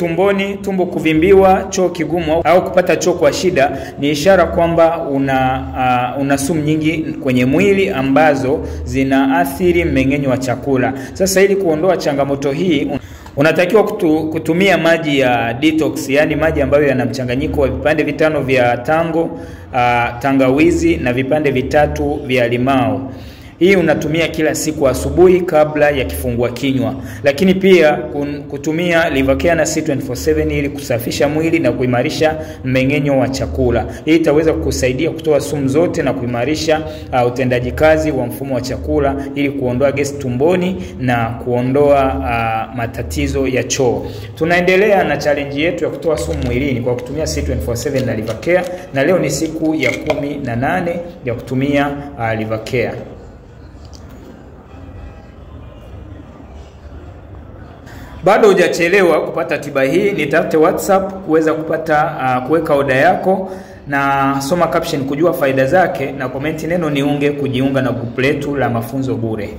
tumboni, tumbo kuvimbiwa, choo kigumu au kupata choo kwa shida ni ishara kwamba una sumu nyingi kwenye mwili ambazo zinaathiri mmeng'enyo wa chakula. Sasa ili kuondoa changamoto hii, unatakiwa kutumia maji ya detox, yani maji ambayo yana mchanganyiko wa vipande 5 vya tango, tangawizi na vipande 3 vya limao. Hii unatumia kila siku asubuhi kabla ya kifungua kinywa. Lakini pia kutumia Liver na C24/7 ili kusafisha mwili na kuimarisha mmeng'enyo wa chakula. Hii itaweza kukusaidia kutoa sumu zote na kuimarisha utendaji kazi wa mfumo wa chakula ili kuondoa gesi tumboni na kuondoa matatizo ya choo. Tunaendelea na challenge yetu ya kutoa sumu mwilini kwa kutumia C24/7 na Liver Care, na leo ni siku ya 18 ya kutumia Liver Care. Bado hujachelewa kupata tiba hii, nitafute WhatsApp kuweza kupata kuweka oda yako, na soma caption kujua faida zake, na komenti neno niunge kujiunga na group letu la mafunzo bure.